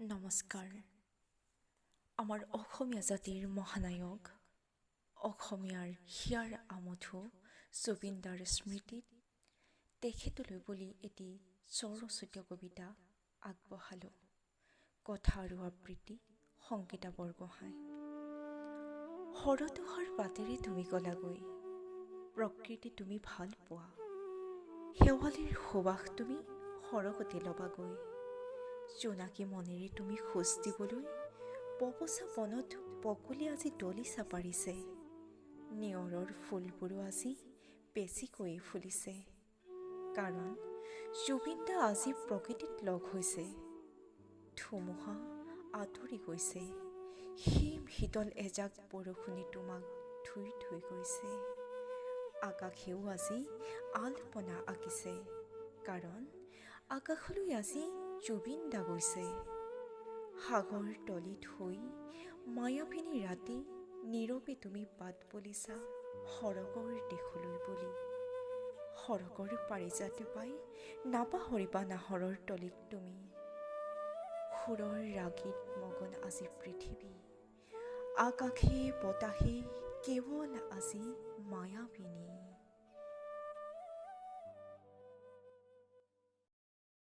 নমস্কাৰ। আমাৰ অসমীয়া জাতিৰ মহানায়ক, অসমীয়াৰ হিয়াৰ আমঠু জুবিনদাৰ স্মৃতিত তেখেতলৈ বুলি এটি স্বৰচিত কবিতা আগবঢ়ালোঁ। কথা আৰু আবৃত্তি সংগীতা বৰগোহাঁই। শৰতোহাৰ বাটেৰে তুমি গ'লাগৈ, প্ৰকৃতি তুমি ভাল পোৱা, শেৱালিৰ সুবাস তুমি সৰগতে ল'বাগৈ। জোনাকী মনেৰে তুমি খোজ দিবলৈ পপচা বনত বকুলি আজি দলিচা পাৰিছে, নিয়ৰৰ ফুলবোৰো আজি বেছিকৈয়ে ফুলিছে, কাৰণ জুবিনদা আজি প্ৰকৃতিত লগ হৈছে। ধুমুহা আঁতৰি গৈছে, হিম শীতল এজাক বৰষুণে তোমাক ধুই থৈ গৈছে। আকাশেও আজি আলপনা আঁকিছে, কাৰণ আকাশলৈ আজি জুবিনদা গৈছে। সাগৰ তলিত শুই মায়াবিনী ৰাতি নীৰৱে তুমি বাট বুলিছা সৰগৰ দেশলৈ বুলি। সৰগৰ পাৰিজাত পাই নাপাহৰিবা নাহৰৰ তলিত তুমি। সুৰৰ ৰাগীত মগন আজি পৃথিৱী, আকাশে বতাহে কেৱল আজি মায়াবিনী।